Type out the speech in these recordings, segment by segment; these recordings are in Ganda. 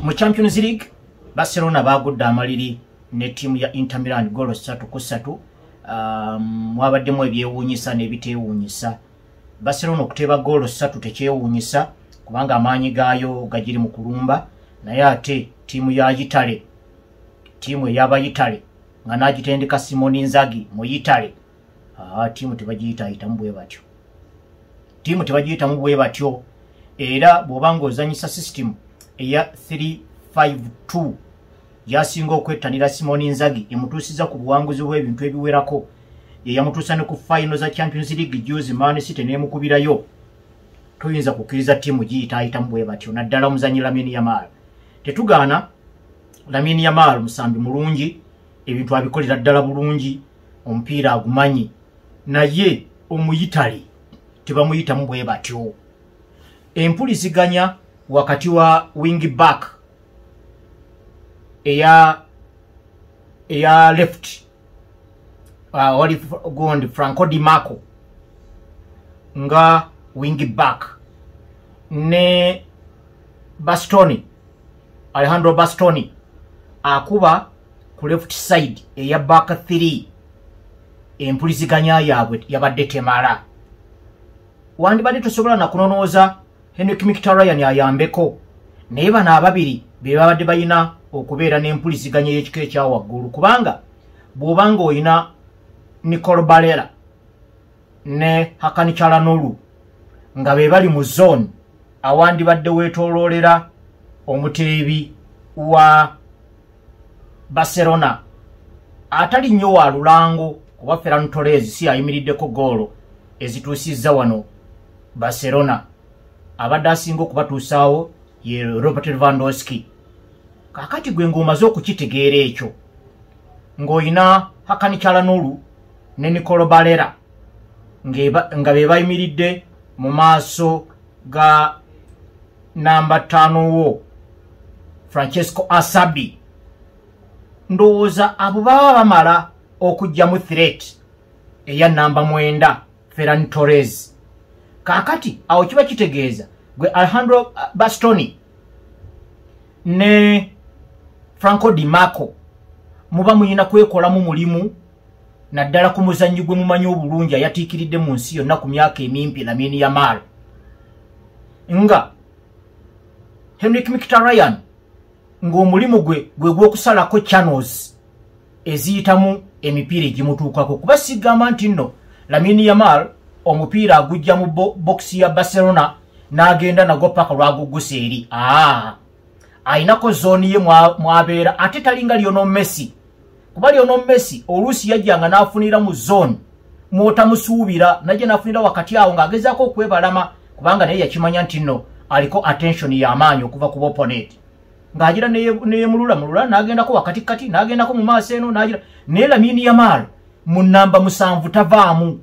Mu Champions League, Barcelona bagudde amaliri ne ttiimu ya Inter Milan golo 3-3. Mwabaddemu ebyewuunyisa n'ebiteewuunyisa. Barcelona okuteeba goolo 3 tekyewuunyisa, kubanga amaanyi gaayo gagiri mu kulumba, naye ate ttiimu ya Italy, ttiimu ey'Abayitale nga n'agitendeka Simone Inzaghi mu Italy, ttiimu tebagiyitaayitamu bwe batyo, ttiimu tebagiyitamu bwe batyo. Era bw'oba ng'ozanyisa system eya 3-5-2 yasinga okwettanira Simone Inzaghi, emutuusiza ku buwanguzi bw'ebintu ebiwerako, ye yamutuusa ne ku final za Champions League juzi, Man City n'emukubirayo. Toyinza kukkiriza ttiimu giyitaayitamu bwe batyo, naddala omuzanyi Lamine Yamal. Tetugaana, Lamine Yamal musambi mulungi, ebintu abikolera ddala bulungi, omupiira agumanyi, naye Omuyitale tebamuyitamu bwe batyo. Empuliziganya wakati wa wing back eya left, wali gundi Franco Di Marco nga wing back, ne Bastoni, Alejandro Bastoni akuba ku left side eya back 3, empuliziganya yaabwe yabadde temala. Wandibadde tosobola nakunonooza Henrik Mkhitaryan ayambeko, naye bano ababiri be babadde balina okubeera n'empuliziganya y'ekika ekya waggulu, kubanga bw'obanga oyina Nicolo Barella ne Hakan Çalhanoğlu nga be bali mu zone awandibadde weetooloolera omuteebi wa Barcelona atali nnyo wa lulango, kuba Ferran Torres si ayimiriddeko goolo ezituusizza wano Barcelona, abadde asinga okubatuusaawo ye Robert Lewandowski. Kaakati gwe ng'omaze okukitegeera ekyo, ng'olina Hakan Çalhanoğlu ne Nicolo Barella nga be bayimiridde mu maaso ga namba 5 wo Francesco Acerbi, ndowooza abo baba bamala okuggyamu threat eya namba 9 Ferran Torres. Kaakati awo kiba kitegeeza gwe Alejandro Bastoni ne Franco Di Marco muba muyina kwekolamu mulimu, naddala ku muzannyi gwe mumanyi obulungi ayatiikiridde mu nsi yonna ku myaka emimpi, Lamine Yamal, nga Henrik Mkhitaryan ng'omulimu gwe gwe gw'okusalako channels eziyitamu emipiira egimutuukako, kuba sigamba nti nno Lamine Yamal omupiira agujja mu box ya Barcelona n'agenda nagwo paka lwagugusa eri. Ayinako zone ye mwabeera, ate talinga Lionel Messi, kuba Lionel Messi oluusi yajjanga n'afunira mu zone mw'otamusuubira, najja n'afunira wakati awo ng'agezaako okwebalama, kubanga naye yakimanya nti nno aliko attention y'amaanyi okuva ku opponent, ng'agira neyemulula mulula n'agendako wakati kati n'agendako mu maaso eno n'agira. Naye Lamine Yamal mu namba 7 tavaamu,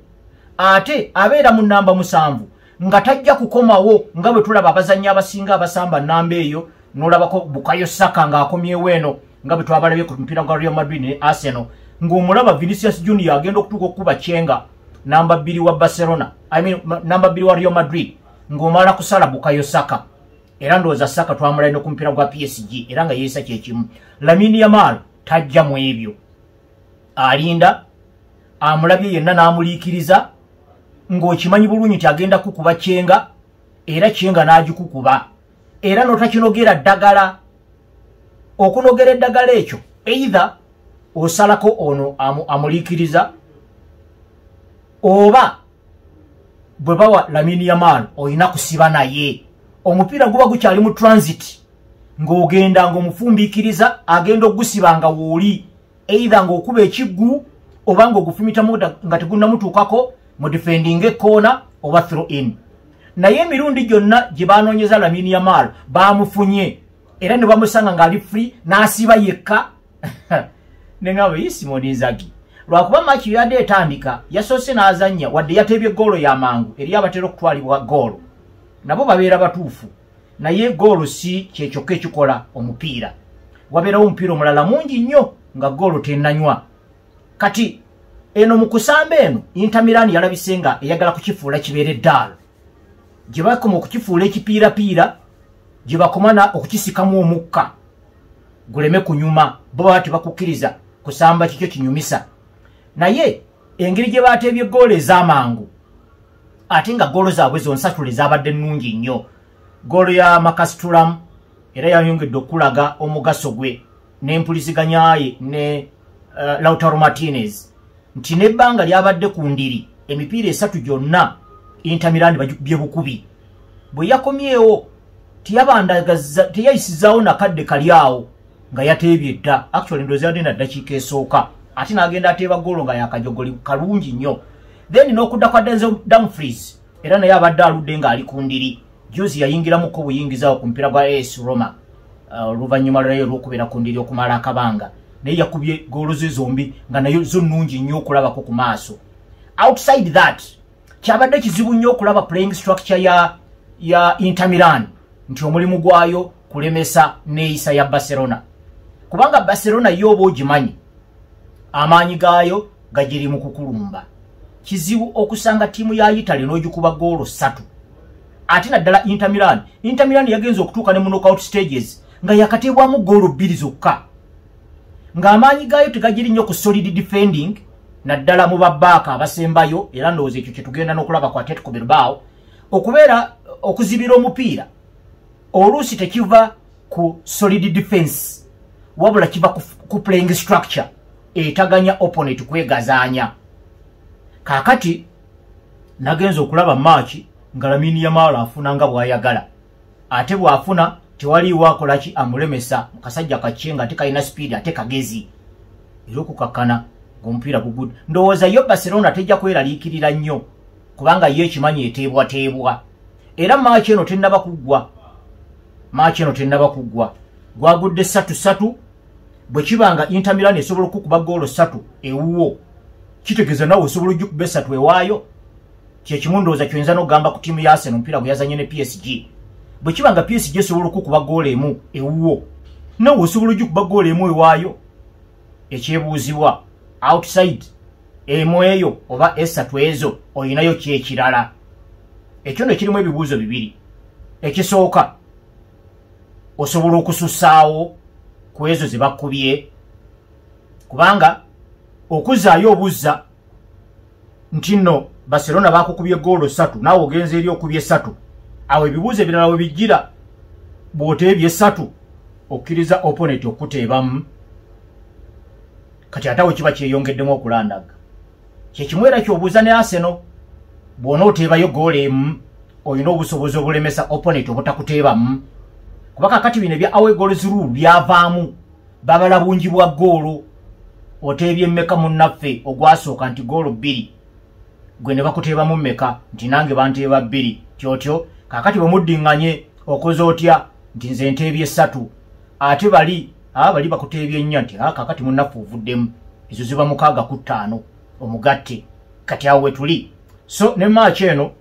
ate abeera mu namba 7 nga tajja kukomawo nga bwe tulaba abazannyi abasinga abasamba namba eyo. N'olabako Bukayo Saka ng'akomyewo eno nga bwe twabalabye ku mupiira gwa Real Madrid ne Arsenal, ng'omulaba Vinicius Junior agenda okutuuka okukuba kyenga namba 2 wa Barcelona, I mean namba 2 wa Real Madrid, ng'omala kusala Bukayo Saka. Era ndowooza Saka twamulabye ne ku mupiira gwa PSG era nga yeeyisa kyekimu. Lamine Yamal tajja mu ebyo, alinda amulabye yenna n'amuliikiriza, ng'okimanyi bulungi nti agenda kukuba kyenga, era kyenga n'agikukuba, era n'otakinogera ddagala. Okunogera eddagala ekyo, either osalako ono amuliikiriza, oba bwe bawa Lamine Yamal olina kusiba naye. Omupiira guba gukyali mu transit, ng'ogenda ng'omufumbiikiriza, agenda ogusiba nga wooli, either ng'okuba ekiggu oba ng'ogufumitamu nga tegunnamutuukako mu defending ekkoona oba throw in. Naye emirundi gyonna gye banoonyeza Lamine Yamal bamufunye, era ne bamusanga ng'ali free n'asiba yekka. Neŋŋamba ye Simone Inzaghi, lwakuba match yadde etandika yasoose n'azannya, wadde yateebye goolo y'amangu eri abatera okutwalibwa goolo nabo babeera batuufu, naye goolo si kyekyokka ekikola omupiira, wabeerawo omupiira omulala mungi nnyo nga goolo tennanywa. Kati eno mu kusamba eno Inter Milan yalabise nga eyagala kukifuula kibeere ddaalo, gye bakoma okukifuula ekipiirapiira. Gye bakomana okukisikamu omukka guleme kunyuma, bo baba tebakukkiriza kusamba kikyo kinyumisa. Naye engeri gye bateebye goolo ez'amangu, ate nga goolo zaabwe zonsatule zaabadde nnungi nnyo. Goolo ya Marcus Thuram era yayongedde okulaga omugaso gwe n'empuliziganya ye ne Lautaro Martinez, nti n'ebbanga lyabadde ku ndiri emipiira 3 gyonna Inter Milan bagikubye bukubi. Bwe yakomyewo teyayisizaawo nakadde kali awo nga yateebye dda. Actually ndowooza yadde na ddakiika esooka, ate n'agenda ateeba goolo nga yakajogoli kalungi nnyo. Then n'okudda kwa Denzel Dumfries, era naye abadde aludde ng'ali ku ndiri. Juzi yayingiramuko buyingizaawo ku mupiira gwa AS Roma oluvannyuma lwayo olw'okubeera ku ndiri okumala akabanga, naye yakubye goolo ze zombi nga nayo zo nnungi nnyo okulabako ku maaso. Outside that, kyabadde kizibu nnyo okulaba playing structure ya Inter Milan nti omulimu gwayo kulemesa neeyisa ya Barcelona, kubanga Barcelona yo oba ogimanyi amaanyi gaayo gagiri mu kukulumba. Kizibu okusanga ttiimu ya Italy n'ogikuba goolo 3, ate naddala Inter Milan. Inter Milan yagenze okutuuka ne mu knockout stages nga yakateebwamu goolo 2 zokka, ng'amaanyi gaayo tegagiri nnyo ku solid defending, naddala mu babbaaka abasembayo. Era ndowooza ekyo kye tugenda n'okulaba ku Atletico Bilbao, okubeera okuzibira omupiira oluusi tekiva ku solid defense, wabula kiva ku playing structure etaganya opponent kwegazaanya. Kaakati nagenza okulaba match nga Lamine Yamal afuna nga bw'ayagala, ate bw'afuna tewaliiwo akola ki amulemesa. Kasajja kakye nga ate kalina speed ate kagezi, era okukakkana ng'omupiira gugudde. Ndowooza yo Barcelona tejja kweraliikirira nnyo, kubanga yo ekimanyi eteebwateebwa. Era match eno tennaba kuggwa, match eno tennaba kuggwa, gwagudde 3-3. Bwe kiba nga Inter Milan esobola okukuba goolo 3 ewuwo, kitegeeza nawe osobola ogikuba 3 ewaayo. Kyekimu ndowooza kyoyinza n'okugamba ku ttiimu ya Arsenal omupiira gwe yazanye ne PSG. Bwe kiba nga PSG esobola okukuba goolo 1 ewuwo, nawe osobola ogikuba goolo 1 ewaayo. Ekyebuuzibwa, outside emu eyo oba 3 ezo oyinayo ki ekirala? Ekyo nno kirimu ebibuuzo bibiri. Ekisooka, osobola okusussaawo ku ezo ze bakubye, kubanga okuzaayo obuzza nti nno Barcelona bakukubye goolo 3, naawe ogenze eri okubye 3. Awo ebibuuzo ebirala we bijjira, bw'oteebye 3 okkiriza opponent okuteebamu. Kati ate awo kiba kyeyongeddemu okulandaga. Kyekimu era ky'obuuza ne Arsenal, bw'onooteebayo goolo 1 olina obusobozi obulemesa opponent obutakuteebamu, kuba kakati bino ebya away goals rule byavaamu, babala bungi bwa goolo. Oteebye mmeka munnaffe ogwasooka nti goolo 2, gwe ne bakuteebamu mmeka nti nange banteeba 2. Kyotyo kaakati bwe muddiŋŋanye okoze otya nti nze nteebye 3, ate bali bakuteebye 4 nti kaakati munnaffe ovuddemu. Ezo ziba 6 ku 5 omugatte. Kati awo we tuli. So ne match eno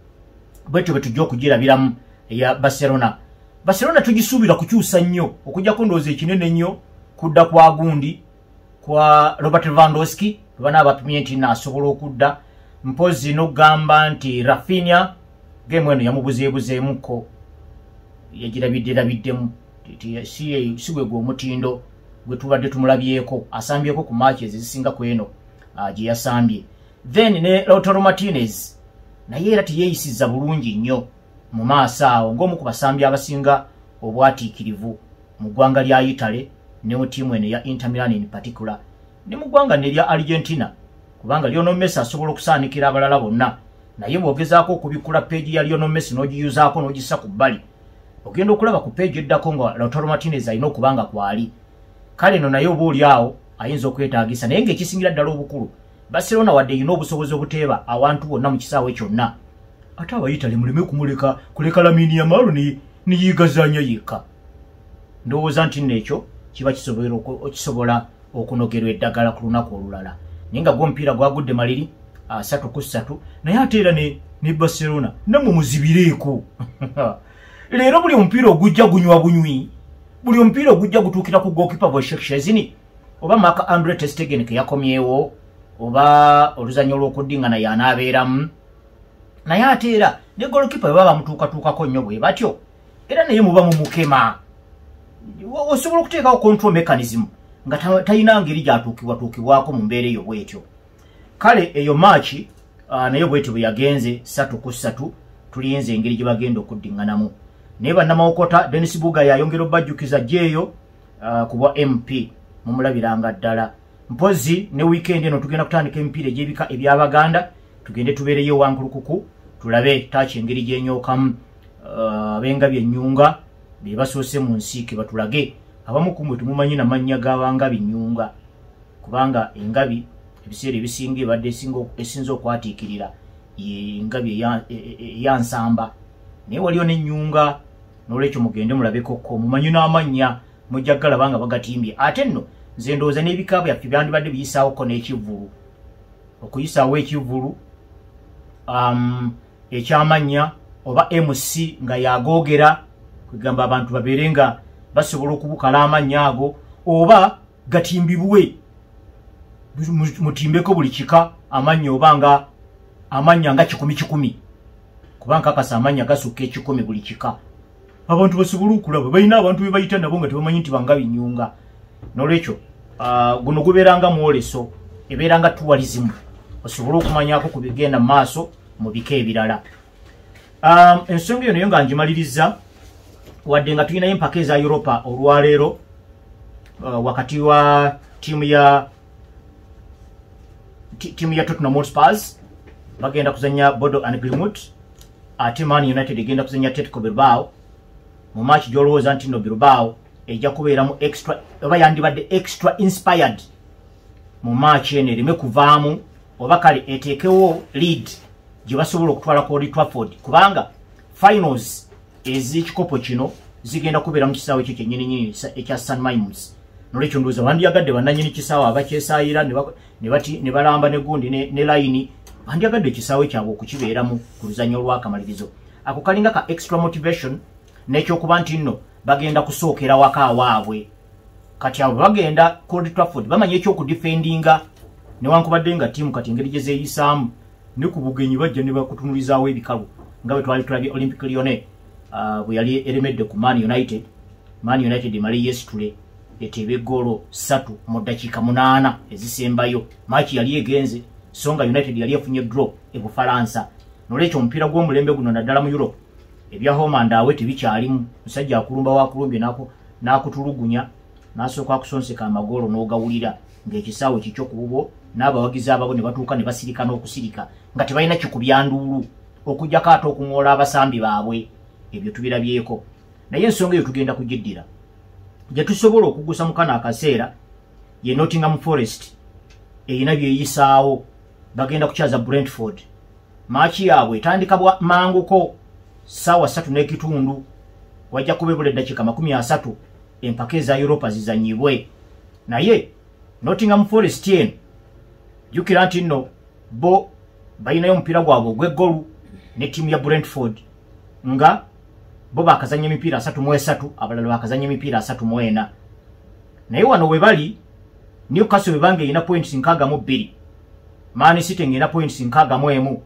bwetyo bwe tujja okugirabiramu eya Barcelona. Barcelona tugisuubira kukyusa nnyo, okujjako ndowooza ekinene nnyo kudda kwa gundi kwa Robert Lewandowski, bana bapimye nti naasobola okudda. Mpozi n'okugamba nti Rafinha game eno yamubuzeebuzeemuko, yagirabidde rabiddemu, si gwe gw'omutindo gwe tubadde tumulabyeko. Asambyeko ku matches ezisinga ku eno gye yasambye. Then ne Lautaro Martinez naye era teyeeyisizza bulungi nnyo mu maaso awo, ng'omu ku basambi abasinga obwatiikirivu mu ggwanga lya Italy ne mu ttiimu eno ya Inter Milan in particular, ne mu ggwanga nerya Argentina, kubanga Lionel Messi asobola okusaanikira abalala bonna, naye bw'ogezaako okubikkula peegi ya Lionel Messi n'ogiyuzaako n'ogissa ku bbali, ogenda okulaba ku peegi eddako nga Lautaro Martinez alina okuba nga kwali. Kale no naye oba oli awo ayinza okwetaagisa. Naye ng'ekisingira ddala obukulu, Barcelona wadde erina obusobozi obuteeba awantu wonna mu kisaawe kyonna, ate Abayitale muleme kumuleka kuleka Lamine Yamal ne yeegazaanya yekka. Ndowooza nti nno ekyo kiba kisobola okunogerwa eddagala ku lunaku olulala. Naye nga gwo omupiira gwagudde maliri 3-3, naye ate era ne Barcelona nammwe muzibireeko. Leero buli omupiira ogujja gunywa bunywi, buli omupiira ogujja gutuukira ku goalkeeper Wojciech Szczesny oba Marc Andre ter Stegen ke yakomyewo, oba oluzannya olw'okuddingana y'anaabeeramu. Naye ate era ne goalkeeper bwe baba bamutuukatuukako nnyo bwe batyo, Era naye muba mumukema. Osobola okuteekawo control mechanism nga talina ngeri gyatuukibwatuukibwako mu mbeera eyo bwetyo. Kale eyo match naye bwetyo bwe yagenze 3-3, tulinze engeri gye bagenda okuddiŋŋanamu. Naye bannamawokota Denis Buga yayongera obbajjukiza gyeyo ku bwa MP mumulabiranga ddala. Mpozi ne weekend eno tugenda kutandika emipiira egy'ebika eby'Abaganda, tugende tubeereyo Wankulukuku tulabe taaki engeri gyenyookamu. Abengabi ennyunga be basoose mu nsiike batulage. Abamu ku mmwe temumanyi na mannya g'abangabi nnyunga, kubanga engabi ebiseera ebisinga ebadde esinze okwatiikirira ye engabi eya nsamba, naye waliyo n'ennyunga. N'olwekyo mugende mulabekokko mumanyi n'amannya, mujja kugalaba nga bagatimbye. Ate nno nze ndowooza n'ebika byaffe byandibadde biyisaawoko n'ekivvulu, okuyisaawo ekivvulu ekyamannya oba MC nga yagoogera, kwegamba abantu babeere nga basobola okubukala amannya ago, oba gatimbibwe, mutimbeko buli kika amannya, oba nga amannya nga 100 kuba nkakasa amannya gasukka 100 buli kika, abantu basobole okulaba. Balina abantu be bayita nabo nga tebamanyi nti bangabi nnyunga. N'olwekyo guno gubeeranga mwoleso, ebeeranga tourism, osobole okumanyako ku bigenda mu maaso mu bika ebirala. Ensonga eyo nayo nga ngimaliriza, wadde nga tulinayo empaka eza Europa olwaleero wakati wa ttiimu ya Tottenham Hotspurs bagenda kuzannya Bodo and Glimt, ate Man United egenda kuzannya Atletico Bilbao mu match gy'olowooza nti no Bilbao ejja kubeeramu extra, oba yandibadde extra inspired mu match eno ereme kuvaamu, oba kale eteekewo lead gye basobola okutwala ku Old Trafford, kubanga finals ez'ekikopo kino zigenda kubeera mu kisaawe ekyo kyennyininyini ekya St Mimes. Nolwekyo ndowooza bandyagadde bannannyini kisaawe abakyesaayira ne balamba ne gundi ne layini, bandyagadde ekisaawe kyabwe okukibeeramu ku luzannya olw'akamalirizo. Ako kalinga ka extra motivation, n'ekyokuba nti nno bagenda kusookera waka waabwe. Kati abo bagenda ku Old Trafford bamanyi ekyokudifendinga, newankubadde nga ttiimu kati engeri gye zeeyisaamu ne ku bugenyi bajja ne bakutunulizaawo ebikalu, nga bwe twali tulabye Olympic Lyonnais bwe yali eremedde ku Man United. Man United emale yeesitule eteebe eggoolo 3 mu ddakiika 8 ezisembayo. Match yali egenze, so nga United yali efunye draw e Bufalansa. Nolwekyo omupiira gw'omulembe guno naddala mu Europe ebya home and away tebikyalimu. Musajja akulumba wakulumbye n'akutulugunya n'asooka akusonseka amagoolo n'ogawulira ng'ekisaawe kikyo ku bubwo, n'abawagizi ababo ne batuuka ne basirika n'okusirika nga tebalina kikubya nduulu okuggyako ate okuŋoola abasambi baabwe. Ebyo tubirabyeko, naye ensonga eyo tugenda kugiddira. Gye tusobola okugusa mu kano akaseera ye Nottingham Forest erina byeyisaawo, bagenda kukyaza Brentford. Maaki yaabwe etandika manguko ssaawa 3:15, wajja kuba ebula eddakiika 30 empaka eza Europa zizannyibwe. Naye Nottingham Forest eno jjukira nti nno bo balinayo omupiira gwabwe ogw'eggolu ne ttiimu ya Brentford, nga bo bakazannya emipiira 33, abalala bakazannya emipiira 34. Naye wano we bali Newcastle bwebanga erina points 62, Man City ng'erina points 61,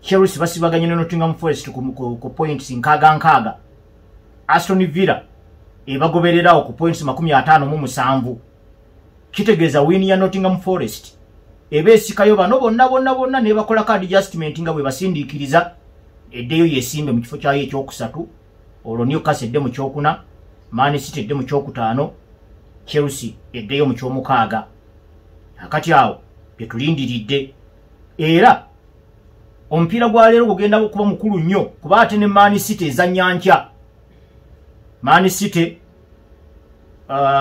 Chelsea basibaganye ne Nottingham Forest ku points 66, Aston Villa ebagobererawo ku points 57. Kitegeeza win ya Nottingham Forest eba esikayo bano bonna bonna bonna ne bakolako adjustment nga bwe basindiikiriza, eddeyo yesimbe mu kifo kyayo ekyokusatu, olwo Newcastle edde mu kyokuna, Man City edde mu kyokutaano, Chelsea eddeyo mu kyomukaaga. Akati awo bye tulindiridde. Era omupiira gwa leero gugenda kuba mukulu nnyo, kuba ate ne Man City ezannya nkya. Man City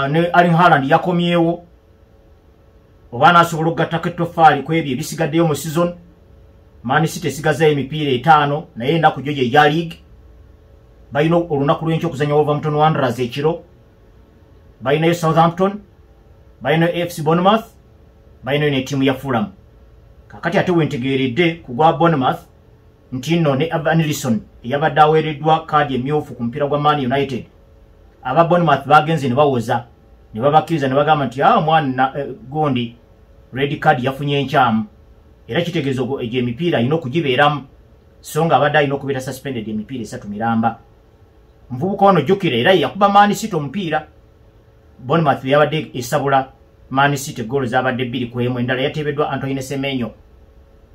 ne Erling Haaland yakomyewo, oba anaasobola okugattako ettoffaali ku ebyo ebisigaddeyo mu season. Man City esigazayo emipiira 5, naye ennaku gyo gye gya league. Balina olunaku lw'enkya okuzannya Wolverhampton Wanderers ekiro, balinayo Southampton, balinayo AFC Bournemouth, balinayo ne ttiimu ya Fulham. Kakati ate wentegeeredde ku gwa Bournemouth nti nno ne Evan Nilsson eyabadde aweereddwa kaadi emyufu ku mupiira gwa Man United, aba Bournemouth bagenze ne bawoza ne babakkiriza ne bagamba nti omwana gundi red card yafunye enkyamu, era kitegeeza egyo emipiira alina okugibeeramu, so nga abadde alina okubeera suspended emipiira 3 miramba. Muvubuka ono jjukira era yakuba Man City omupiira. Bournemouth yabadde esabula Man City goolo zabadde 2-1, endala yateebeddwa Antoine Semenyo.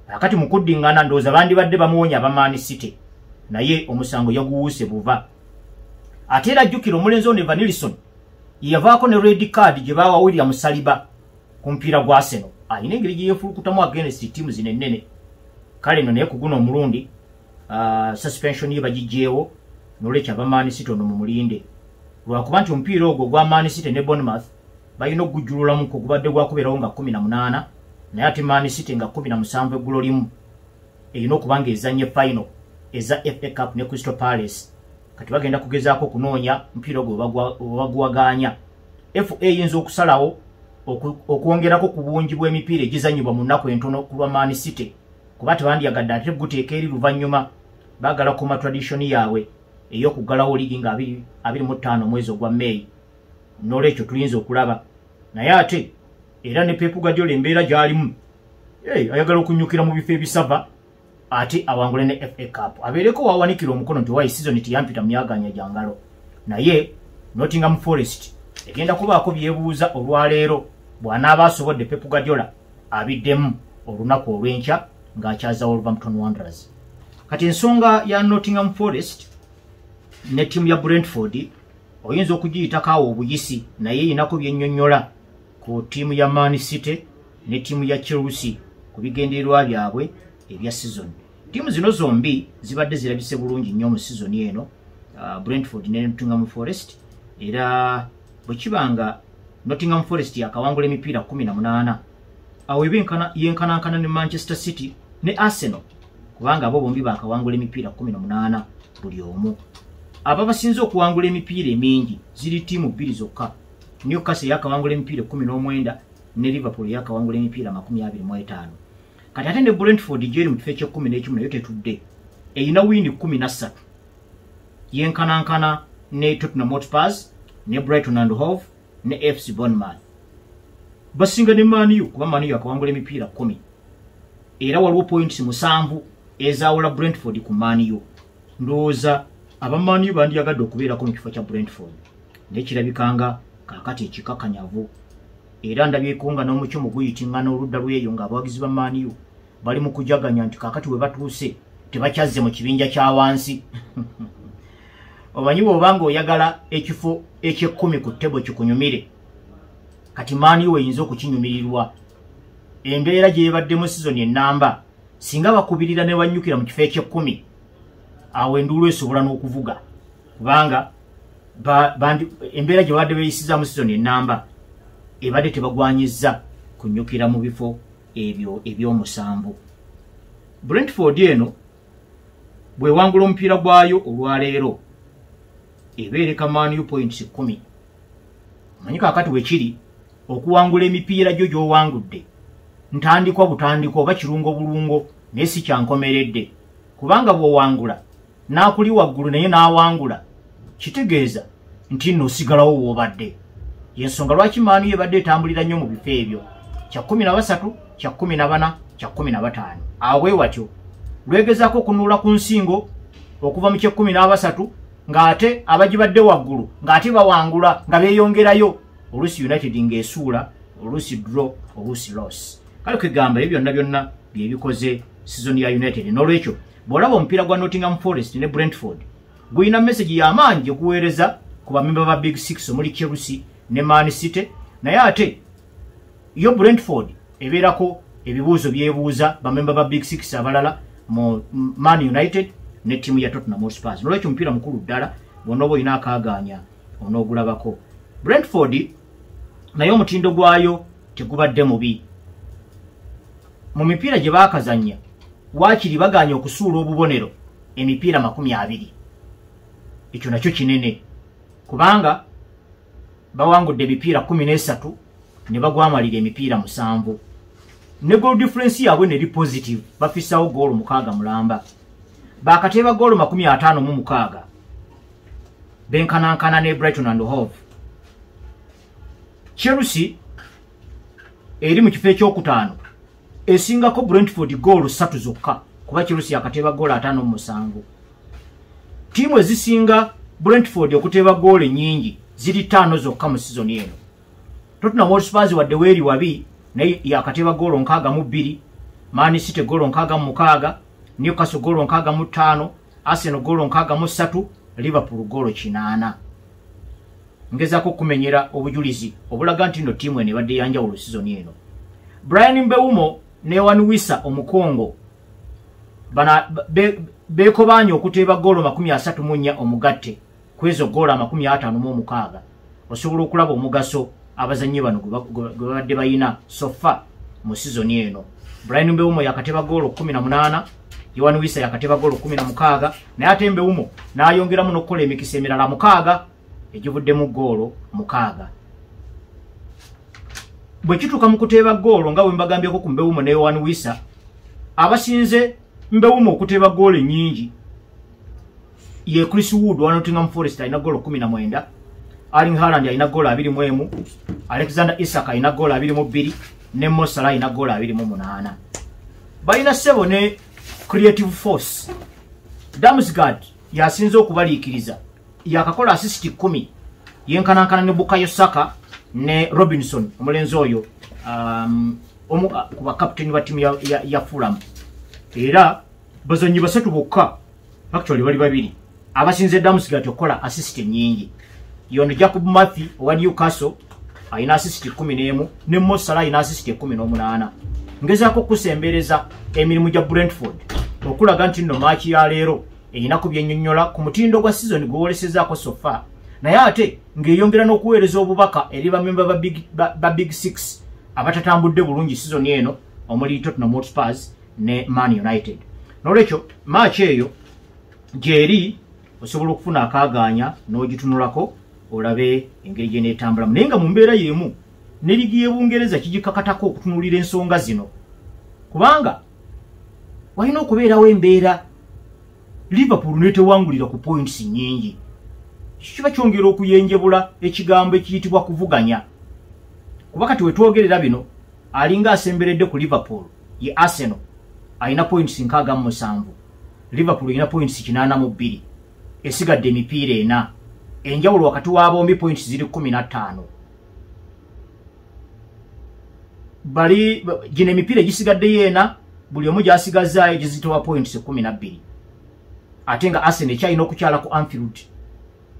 Akati mu kuddingana ndowooza bandibadde bamuwonya aba Man City, naye omusango yaguwuuse buva. Ate era jjukira omulenzi ono Evanilson yavaako ne red card gye baawa William Saliba ku mupiira gwa Arsenal. Alina engeri gye yeefulukutamu against ttiimu zino ennene. Kale nno naye ku guno omulundi suspension ye bagiggyeewo, nolwekyo aba Man City ono mumulinde. Lwakuba nti omupiira ogwo ogwa Man City ne Bournemouth balina okugujjululamuko, gubadde gwakubeerawo nga 18, naye ate Man City nga 17 eggulo limu erina okuba ng'ezannye final eza FA Cup ne Crystal Palace. Kati bagenda kugezaako okunoonya mupiira ogwo webaguwagaanya. FA eyinza okusalawo okwongerako ku bungi bw'emipiira egizannyibwa mu nnaku entono ku lwa Man City, kuba tebandyagadde ate guteeka eri luvannyuma. Baagala kuma tradition yaabwe ey'okuggalawo liigi nga 25 omwezi ogwa May. Nolwekyo tuyinza okulaba, naye ate era ne Pep Guardiola embeera gy'alimu, ayagala okunyukira mu bifo ebisava ate awangule ne FA Cup, abeereko wawanikira omukono nti wayi season tiyampita mu myaganya gya ngalo. Naye Nottingham Forest egenda kubaako byebuuza olwaleero bw'anaaba asobodde Pep Guardiola abiddemu olunaku olw'enkya ng'akyaza Wolverhampton Wanderers. Kati ensonga ya Nottingham Forest ne ttiimu ya Brentford oyinza okugiyitako awo obuyisi, naye erinako byennyonnyola ku ttiimu ya Man City ne ttiimu ya Chelsea ku bigendererwa byabwe ebya season. Ttiimu zino zombi zibadde zirabise bulungi nnyo mu season eno, Brentford ne Nottingham Forest. Era bwe kiba nga Nottingham Forest yakawangula emipiira 18, awo eba yenkanankana ne Manchester City ne Arsenal, kubanga abo bombi bakawangula emipiira 18 buli omu. Aba basinze okuwangula emipiira emingi ziri ttiimu bbiri zokka. Newcastle yakawangula emipiira 19 ne Liverpool yakawangula emipiira 25. Kati ate ne Brentford gyeri mu kifo eky'ekkumi nayo tetudde, erina wiini 13, yenkanankana ne Tottenham Hotspur ne Brighton and Hove ne FC Bournemouth. Basinga ne Man U, kuba Man U yakawangula emipiira 10, era waliwo points 7 ezaawula Brentford ku Man U. Ndowooza aba Man U bandyagadde okubeerako mu kifo kya Brentford, naye kirabikanga kaakati ekikakanyavu. Era ndabyeko nga n'omukyumu guyitiŋŋana oludda lw'eyo ng'abawagizi ba Man U bali mu kujaganya nti kaakati we batuuse tebakyazze mu kibinja kya wansi. Omanyi bw'oba ng'oyagala ekifo eky'ekkumi ku ttebo kikunyumire, kati Man U eyinza okukinyumirirwa. Embeera gy'ebaddemu sizoni ennamba, singa bakubirira ne bannyukira mu kifo eky'ekkumi, awo enduulu esobola n'okuvuga, kubanga embeera gye babadde beeyisizaamu sizoni ennamba ebadde tebagwanyizza kunyukira mu bifo ebyo eby'omusanvu. Brentford eno bw'ewangula omupiira gwayo olwaleero ebeereka Man U points 10. Omanyi kaakati bwe kiri okuwangula emipiira gyo gy'owangudde ntandikwa butandikwa oba kirungo bulungo, naye si kyankomeredde, kubanga bw'owangula n'akuli waggulu naye n'awangula kitegeeza nti nno osigalawo w'obadde. Yensonga lwaki Man U ebadde etambulira nnyo mu bifo ebyo kya 13, kya 14, kya 15. Awo bwe watyo lwegezaako okunuula ku nsingo okuva mu kye13 ng'ate abagibadde waggulu ng'ate bawangula nga beeyongerayo, oluusi United ng'esuula, oluusi draw, oluusi loss. Kale kwegamba ebyo byonna byonna bye bikoze season ya United. N'olwekyo bw'olaba omupiira gwa Nottingham Forest ne Brentford gulina message y'amaanyi gye guweereza ku bamemba ba Big Six omuli Chelsea ne Man City, naye ate yo Brentford ebeerako ebibuuzo byebuuza bamemba ba Big Six abalala mu Man United ne ttiimu ya Tottenham Hotspur. N'olwekyo omupiira mukulu ddala, bw'onooba olina akaagaanya onoogulabako. Brentford naye omutindo gwayo tegubadde mubi. Mu mipiira gye baakazannya waakiri bagaanye okusuula obubonero emipiira 20. Ekyo nakyo kinene, kubanga bawangudde emipiira 13 ne bagwamalira emipiira 7. Ne goal difference yaabwe neri positive, bafissawo goolo 6 mulamba. Bakateeba goolo 56, benkanankana ne Brighton and Hove. Chelsea eri mu kifo ekyokutaano esingako Brentford goolo 3 zokka, kuba Chelsea yakateeba goolo 57. Ttiimu ezisinga Brentford okuteeba goolo ennyingi ziri 5 zokka mu sizoni eno. Tottenham Hotspur wadde weeri wabi naye yakateeba goolo 62, Man City goolo 66, Newcastle goolo 65, Arsenal goolo 63, Liverpool goolo 80. Ngezaako okumenyera obujulizi obulaga nti nno ttiimu eno ebadde yanjawulo sizoni eno. Brian Mbeumo ne Wan Wissa Omukongo bana beekobaanye okuteeba goolo 34 omugatte ku ezo goolo 56. Osobola okulaba omugaso abazannyi bano gwe babadde bayina sofa mu sizoni eno. Brian Mbeumo yakateeba goolo 18, Yohan Wissa yakateeba goolo 16, naye ate Mbeumo n'ayongeramu n'okukola emikisa emirala 6 egivuddemu goolo 6. Bwe kituuka mu kuteeba goolo nga bwe mbagambyeko ku Mbeumo ne Yohan Wissa, abasinze Mbeumo okuteeba goolo ennyingi ye Chris Wood wa Nottingham Forest alina goolo 19, Erling Haaland alina goolo 21, Alexander Isak alina goolo 22, ne Mo Salah alina goolo 28. Balina ssebo ne creative force. Damsgaard yasinze okubaliikiriza, yakakola assist 10, yenkanankana ne Bukayo Saka ne Robinson omulenzi oyo omu ku bakaputeni ba ttiimu ya Fulham. Era bazannyi basatu bokka, actually bali babiri, abasinze Damsgaard okukola assist ennyingi. Yono Jacob Murphy owa Newcastle alina assist 11, ne Mo Salah alina assist 18. Ngezaako okusembereza emirimu gya Brentford okulaga nti nno maaki ya leero erina ku byennyonnyola ku mutindo gwa sizoni gwe wolesezaako sofa, naye ate ng'eyongera n'okuweereza obubaka eri bamemba ba Big Six abatatambudde bulungi sizoni eno, omuli Tottenham Hotspurs ne Man United. N'olwekyo maaki eyo gyeri osobola okufuna akaagaanya n'ogitunulako olabe engeri gye neetambulamu. Naye nga mu mbeera y'emu ne ligi y'Ebungereza kigikakatako okutunuulira ensonga zino, kubanga walina okubeerawo embeera Liverpool netewangulira ku points nnyingi, kiba kyongera okuyenjebula ekigambo ekiyitibwa kuvuganya. Kuba kati wetwogerera bino alinga asemberedde ku Liverpool ye Arsenal, alina points 67, Liverpool erina points 82, esigadde emipiira ena. Enjawulo wakati wa bombi points ziri 15. Bali gino emipiira egisigaddeyo ena, buli omu gy'asigazaayo gizitowa points 12, ate nga Arsenal ekyalina okukyala ku Anfield.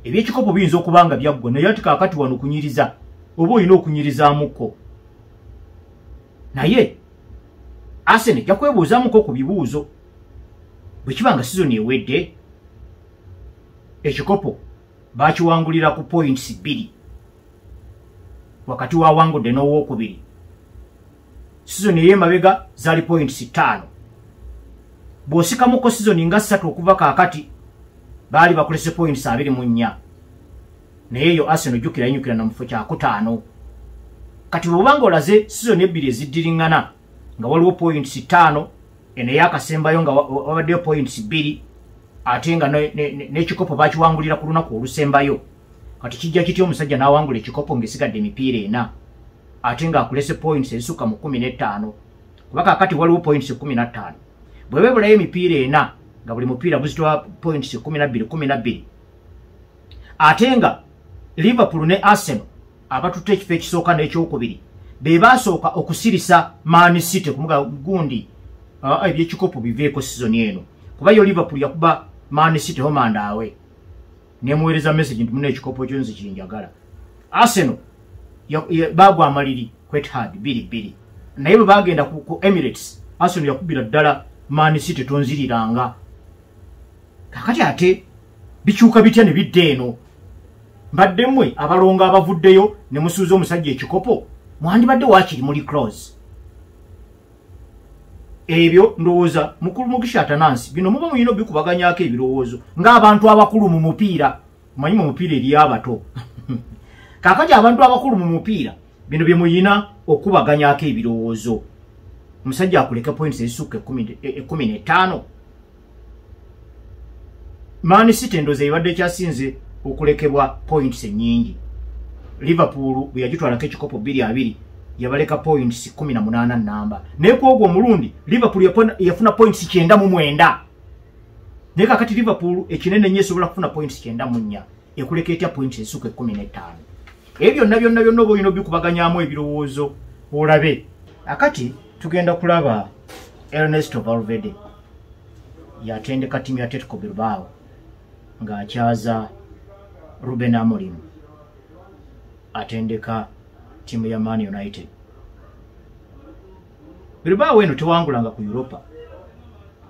Ebyekikopo biyinza okuba nga byaggwa, naye ati kaakati wano okunyiriza oba olina okunyirizaamuko, naye Arsenal ejja kwebuuzaamuko ku bibuuzo bwe kiba nga sizoni ewedde ekikopo bakiwangulira ku points 2 wakati wawangudde n'owookubiri. Sizoni ey'emabega zaali points 5. Bw'osikamuko sizoni nga 3 okuva kaakati baali bakulese points 24, naye eyo Arsenal jjukira yinyukira na mufo kyakutaano. Kati bw'obanga olaze sizoni ebbiri eziddiriŋŋana nga waliwo points 5, eno eyakasembayo nga wabaddeyo points 2, ate nga n'ekikopo bakiwangulira ku lunaku olusembayo, kati kijja kitya omusajja n'awangula ekikopo ng'esigadde emipiira ena ate ng'akulese points ezisukka mu 15? Kuba kaakati waliwo points 15, bwe beebulayo emipiira ena nga buli mupiira guzitowa points 12 12, ate nga Liverpool ne Arsenal abatutte ekifo ekisooka n'ekyokubiri be baasooka okusirisa Man City kumuga gundi ebyekikopo biveeko sizoni eno, kuba yo Liverpool yakuba Man City home and away nemuweereza message nti muna ekikopo kyo nze kinjagala. Arsenal bagwa amaliri ku Etihad 2-2, naye bwe bagenda ku Emirates Arsenal yakubira ddala Man City tonziriranga. Kakati ate bikyuka bitya ne bidda eno? Mbadde mmwe abalongo abavuddeyo ne musuuza omusajja ekikopo, mwandibadde waakiri muli close. Ebyo ndowooza mukulu Mugisha Atanansi bino muba muyina obikubaganyako ebirowoozo ng'abantu abakulu mu mupiira. Manyi mu mupiira eri abato, kaakati abantu abakulu mu mupiira bino bye muyina okubaganyako ebirowoozo. Omusajja akuleka points ezisukka 15. Man City ndowooza ebadde ekyasinze okulekebwa points ennyingi. Liverpool bwe yagitwalako ekikopo 2-2 yabaleka points 18 namba, naye ku ogwo omulundi Liverpool yafuna points 99. Naye kakati Liverpool ekinene nnyo esobola kufuna points 94, ekuleka etya points ezisukka 15? Ebyo byonna byonna byonna oba olina obikubaganyamu ebirowoozo olabe. Akati tugenda kulaba Ernesto Valverde yatendeka ttiimu ya Atletico Bilbao ng'akyaza Ruben Amorim atendeka ttiimu ya Man United. Bilbao eno tewangulanga ku Europa,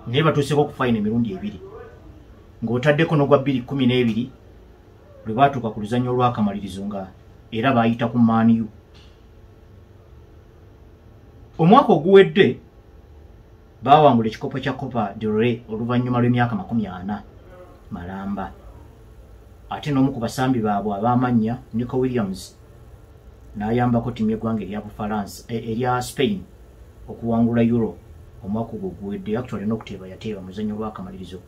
naye batuuseko ku final emirundi ebiri, ng'otaddeko n'ogwa 2012 lwe baatuuka ku luzannya olw'akamalirizo nga era baayita ku Man U. Omwaka oguwedde baawangula ekikopo kya Copa del Rey oluvannyuma lw'emyaka 40 malamba. Ate n'omu ku basambi baabwe ab'amannya, Nico Williams, n'ayambako ttiimu y'eggwanga erya Bufalansa, erya Spain okuwangula Euro omwaka ogwo oguwedde. Actually n'okuteeba yateeba muzannyo olw'akamalirizo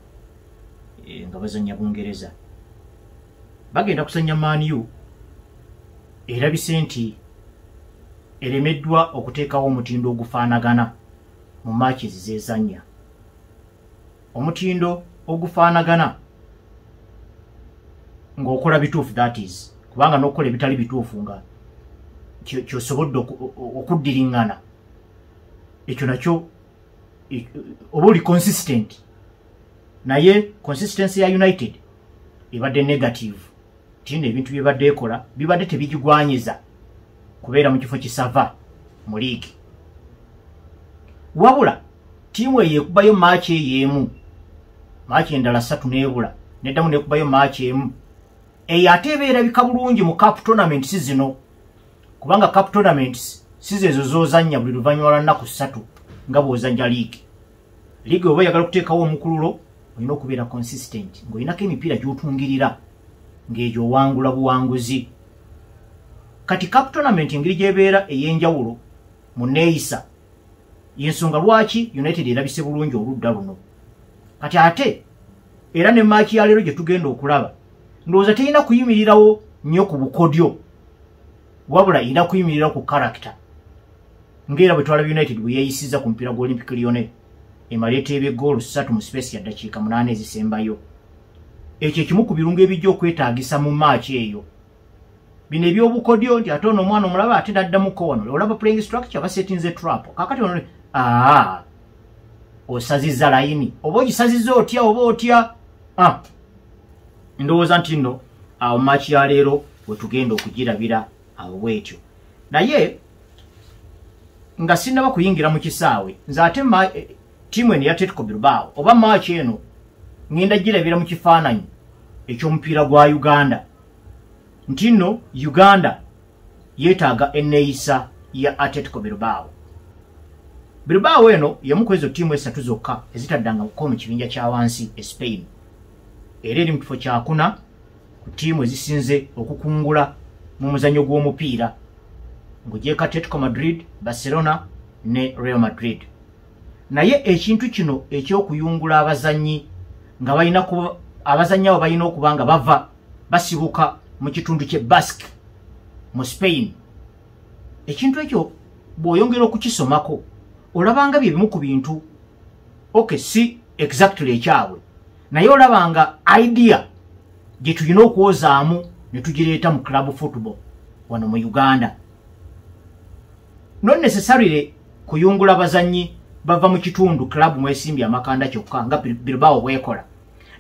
nga bazannya Bungereza. Bagenda kuzannya Man U erabise nti eremeddwa okuteekawo omutindo ogufaanagana mu matches z'ezannya. Omutindo ogufaanagana ng'okola bituufu, that is, kubanga n'okukola ebitali bituufu nga kyosobodde okuddiriŋŋana, ekyo nakyo oba oli consistent. Naye consistency ya United ebadde negative. Tino ebintu byebadde ekola bibadde tebigigwanyiza kubeera mu kifo kisava mu liigi. Wabula ttiimu eyo ekubayo match eyo emu, match endala ssatu n'ebula, neddamu nekubayo match emu eyo, ate eba erabika bulungi mu cup tournaments zino, kubanga cup tournaments si zeezo z'ozannya buli luvannyuma lwa nnaku 3 nga bw'ozannya liigi. Liigi oba oyagala okuteekawo omukululo, olina okubeera consistent ng'olinako emipiira gy'otungirira ng'egyo owangula buwanguzi. Kati cup tournament engeri gy'ebeera ey'enjawulo mu neeyisa, yensonga lwaki United erabise bulungi oludda luno. Kati ate era ne match ya leero gye tugenda okulaba, ndowooza terina kuyimirirawo nnyo ku bukodyo, wabula erina kuyimirirawo ku character, ng'era bwe twalaba United bwe yeeyisiza ku mupiira gwa Olympique Lyonnais, emala eteeba eggoolo 3 mu space ya ddakiika 8 ezisembayo. Ekyo ekimu ku birungo ebijja okwetaagisa mu match eyo. Bino ebyobukodyo nti ate ono omwana omulaba ate naddamuko wano, olaba playing structure basetinze trap, kakati ono aa osazizza layini, oba ogisazizza otya oba otya. Ndowooza nti nno awo match ya leero we tugenda okugirabira awo bwetyo. Naye nga sinnaba kuyingira mu kisaawe, nze ate ttiimu eno ya Atletico Bilbao oba match eno ngenda girabira mu kifaananyi eky'omupiira gwa Uganda, nti nno Uganda yeetaaga enneeyisa ya Atletico Bilbao. Bilbao eno y'emu ku ezo ttiimu esatu zokka ezitaddangako mu kibinja kya wansi e Spain, era eri mu kifo kyakuna ku ttiimu ezisinze okukungula mu muzannyo gw'omupiira, ng'ogyeko Atletico Madrid, Barcelona ne Real Madrid. Naye ekintu kino eky'okuyungula abazannyi nga balina, abazannyi abo balina okuba nga bava basibuka mu kitundu ky'e Basque mu Spain, ekintu ekyo bw'oyongera okukisomako olabanga bye bimu ku bintu, okay, si exactly ekyabwe, naye olabanga idea gye tulina okwozaamu ne tugireeta mu club football wano mu Uganda. Not necessarily kuyungula bazannyi bava mu kitundu club mwesimbye amakanda kyokka nga Bilbao bwekola,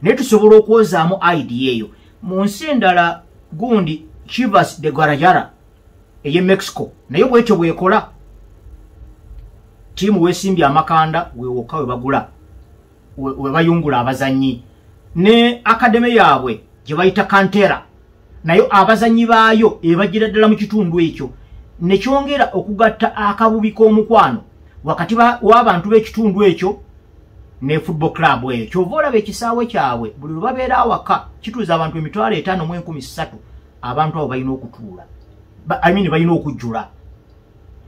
naye tusobola okwozaamu idea eyo mu nsi endala. Gundi Chivas de Guadalajara ey'e Mexico naye bwetyo bwekola, ttiimu weesimbye amakanda wewokka we bagula we bayungula abazannyi, ne academy yaabwe gye bayita cantera nayo abazannyi baayo ebagira ddala mu kitundu ekyo, nekyongera okugatta akabubi k'omukwano wakati w'abantu b'ekitundu ekyo ne football club eyo. Kyova olaba ekisaawe kyabwe buli lwe babeera awaka kituuza abantu 53,300. Abantu abo balina okutuula, I mean balina okujjula,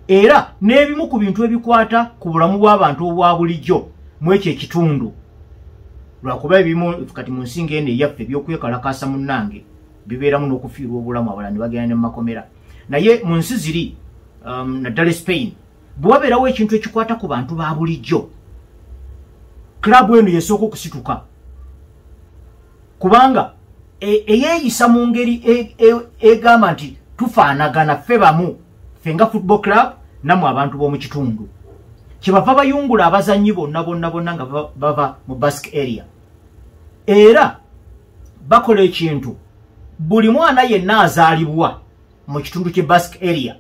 era n'ebimu ku bintu ebikwata ku bulamu bw'abantu obwa bulijjo mu ekyo ekitundu, lwakuba ebimu kati mu nsi ng'eno eyaffe ebyokwekalakaasa munnange bibeeramu n'okufiirwa obulamu, abalala ne bagenda ne mu makomera. Naye mu nsi ziri naddala Spain, bwe wabeerawo ekintu ekikwata ku bantu ba bulijjo, club eno yesooka okusituka. Kubanga eyeeyisa mu ngeri egamba nti tufaanagana ffe bamu, ffe nga football club nammwe abantu b'omu kitundu. Kyebava bayungula abazannyi bonna bonna bonna nga bava mu Basque area. Era bakola ekintu, buli mwana yenna azaalibwa mu kitundu kye Basque area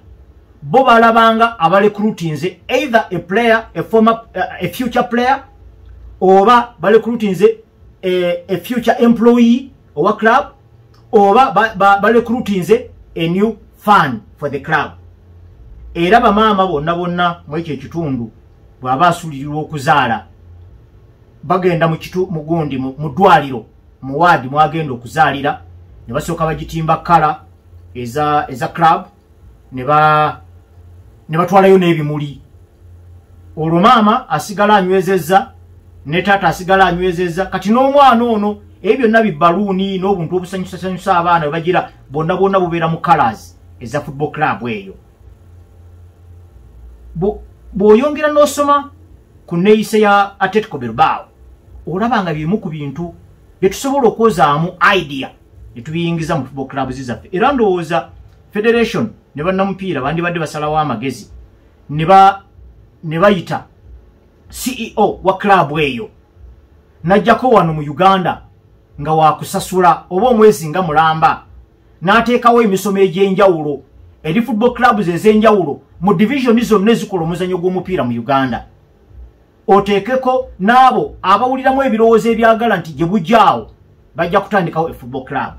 bo balabanga abarecruitinze either a player, a former, a future player, oba barecruitinze a future employee owa club, oba barecruitinze a new fan for the club. Era bamaama bonna bonna mu ekyo ekitundu bw'aba asuulirirwa okuzaala bagenda mugundi mu ddwaliro mu waadi mwagenda okuzaalira, ne basooka bagitimba colour eza club, ne batwalayo n'ebimuli. Olwo maama asigala anywezezza ne taata asigala anywezezza, kati n'omwana ono ebyo byonna bibaluuni n'obuntu obusanyusasanyusa abaana bwe bagira bonna bonna bubeera mu colours eza football club eyo. Bw'oyongera n'osoma ku nneeyisa ya Atletico Bilbao, olaba nga bimu ku bintu bye tusobola okwozaamu idea ne tubiyingiza mu football clubs zaffe. Era ndowooza federation ne bannamupiira bandibadde basalawo amagezi ne bayita CEO wa club eyo n'ajjako wano mu Uganda nga wakusasula oba omwezi nga mulamba, n'ateekawo emisomo egy'enjawulo eri football clubs ez'enjawulo mu division zonna ezikola omuzannyo gw'omupiira mu Uganda. Oteekeko n'abo abawuliramu ebirowoozo ebyagala nti gye bujjaawo bajja kutandikawo e football club,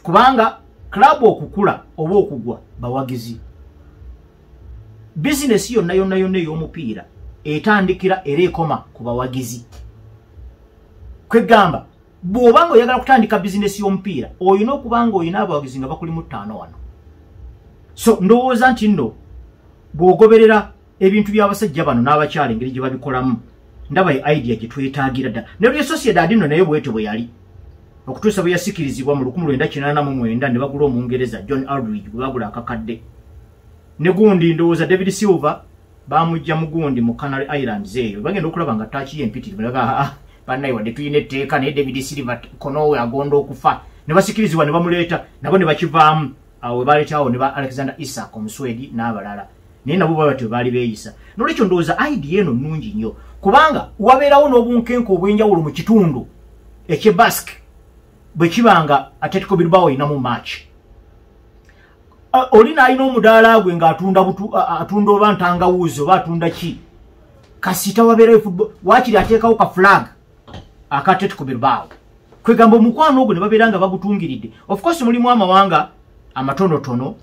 kubanga club okukula oba okugwa bawagizi. Bizinesi yonna yonna yonna ey'omupiira etandikira era ekoma ku bawagizi. Kwegamba bw'oba nga oyagala kutandika bizinesi y'omupiira olina okuba nga olina abawagizi nga bakuli mu 5 wano. So ndowooza nti nno bw'ogoberera ebintu by'abasajja bano n'abakyala engeri gye babikolamu, ndaba ye idea gye twetaagira ddala. Ne Real Sociedad nno naye bwetyo bwe yali okutuusa bwe yasikirizibwa mu 1989 ne bagula Omungereza John Aldridge gwe bagula akakadde. Ne gundi ndowooza David Silva bamujja mu gundi mu Canary Islands eyo, bagenda okulaba nga taaki ye empitirivu, bannaye wadde tulina etteeka naye David Silva konowe agonda okufa, ne basikirizibwa ne bamuleeta nabo ne bakivaamu. Awo we baleetawo ne ba Alexander Isak Omuswedi n'abalala, naye nabo baba batyo baali beeyisa. Nolwekyo ndowooza idea eno nnungi nnyo, kubanga wabeerawo n'obunkenke obw'enjawulo mu kitundu eky'e Basque bwe kiba nga Atletico Bilbao erinamu match. Oli n'alina omudaala gwe ng'atunda atunda oba ntangawuuzi oba atunda ki, kasita wabeerawo football waakiri ateekawo ka flag aka Atletico Bilbao. Kwegamba omukwano ogwo ne babeera nga bagutungiridde. Of course mulimu amawanga amatonotono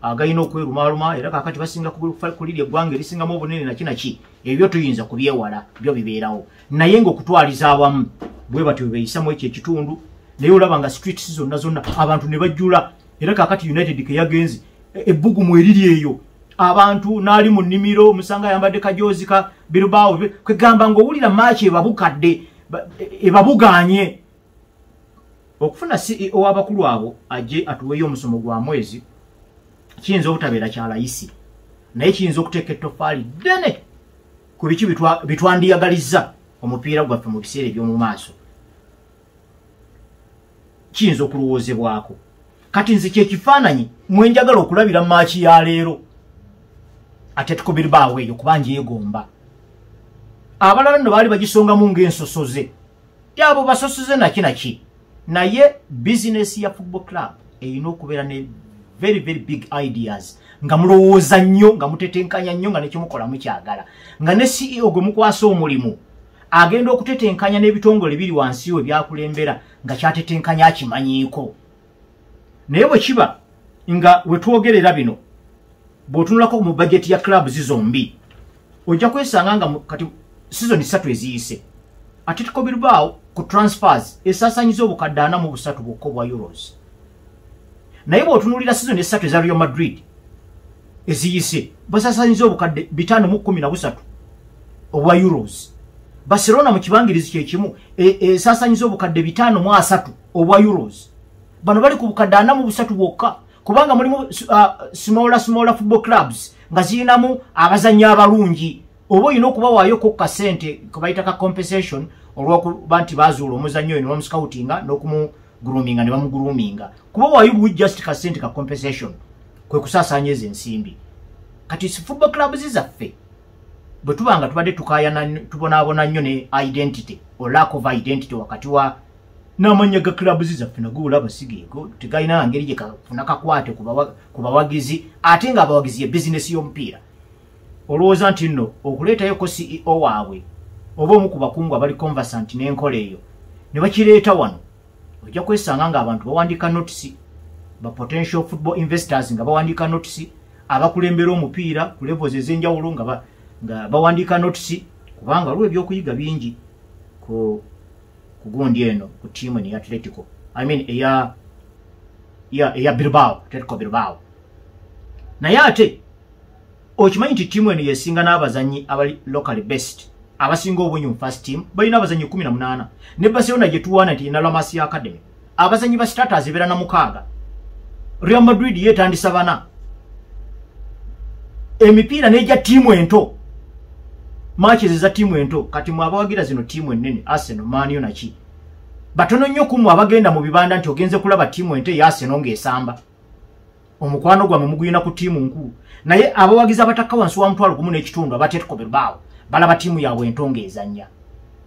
agayina okwerumaaluma, era kaakati basinga kulirya eggwanga erisingamu obunene naki naki, ebyo tuyinza kubyewala, byo bibeerawo. Naye ng'okutwaliza awamu bwe batyo bwe beeyisamu ekyo ekitundu, naye olaba nga streets zonna zonna abantu ne bajjula. Era kaakati United ke yagenze ebbugumu eriri eyo, abantu n'ali mu nnimiro omusanga ayambadde kajoozi ka Bilbao, kwegamba ng'owulira maaki ebabukadde ebabugaanye. Okufuna CEO w'abakulu abo ajje atuweeyo omusomo gwa mwezi kiyinza obutabeera kya layisi, naye kiyinza okuteeka ettofaali ddene ku biki bitwandiyagalizza omupiira gwaffe mu biseera eby'omu maaso. Kiyinza okulowoozebwako. Kati nze kyekifaananyi mwe njagala okulabira maaki ya leero Atletico Bilbao eyo, kuba ngyegomba. Abalala nno baali bagisongamu ng'ensosoze, abo basosoze naki naki, naye bizinesi ya football club erina okubeera ne very very big ideas, nga mulowooza nnyo, nga mutetenkanya nnyo, nga nekimukola mukyagala, nga ne CEO gwe mukwasa omulimu agenda okutetenkanya n'ebitongole biri wansi we byakulembera nga kyatetenkanya akimanyiiko. Naye bwe kiba nga wetwogerera bino, bw'otunulako mu budget ya clubs zombi ojja kwesanga nga kati season 3 eziyise Atletico Bilbao ku transfers esaasanyiza obukadde 43 bwokka obwa euros. Naye bw'otunuulira season 3 eza Real Madrid eziyise basaasanyiza obukadde 513 obwa euros. Barcelona mu kibangirizi kye kimu esaasanyiza obukadde 530 obwa euros. Bano bali ku bukadde 43 bwokka, kubanga mulimu smaller football clubs nga zirinamu abazannyi abalungi, oba olina okubawaayo ko kasente kebayita ka compensation Olw'okuba nti bazuula omuzannyo oyo ne bamuscoutinga n'okumugroominga ne bamugroominga. Kuba waayo buwi just ka sente ka compensation kwe kusaasaanya ezo ensimbi. Kati football clubs zaffe bwe tuba nga tubadde tukaayana, tubonaabona nnyo ne identity or lack of identity wakati wa n'amannya ga clubs zaffe, nago olaba si geego, tegalina ngeri gye kafuna kakwate ku bawagizi, ate ng'abawagizi ye bizinesi y'omupiira. Olowooza nti nno okuleetayoko CEO waabwe oba omu ku bakungu abali conversant n'enkola eyo ne bakireeta wano, ojja kwesanga ng'abantu bawandiika notisi, ba potential football investors nga bawandiika notisi, abakulembera omupiira ku levels ez'enjawulo nga bawandiika notisi, kubanga waliwo ebyokuyiga bingi ku gundi eno, ku ttiimu eno eya Atletico, I mean eya Bilbao, Atletico Bilbao. Naye ate okimanyi nti ttiimu eno yesinga n'abazannyi abali locally best abasinga obungi mu first team, balina abazannyi 18. Ne Barcelona gye tuwaana nti erina La Masia Academy, abazannyi ba starters ebeera na 6. Real Madrid yeetandisa 4. Emipiira n'egya ttiimu ento, matches eza ttiimu ento. Kati mwe abawagira zino ttiimu ennene, Arsenal, Man U naki, batono nnyo ku mmwe abagenda mu bibanda nti ogenze kulaba ttiimu ento eya Arsenal ng'esamba. Omukwano gwammwe muguyina ku ttiimu nkulu. Naye abawagizi abatakka wansi wa 1.5 aba Atletico Bilbao balaba ttiimu yaabwe ento ng'ezannya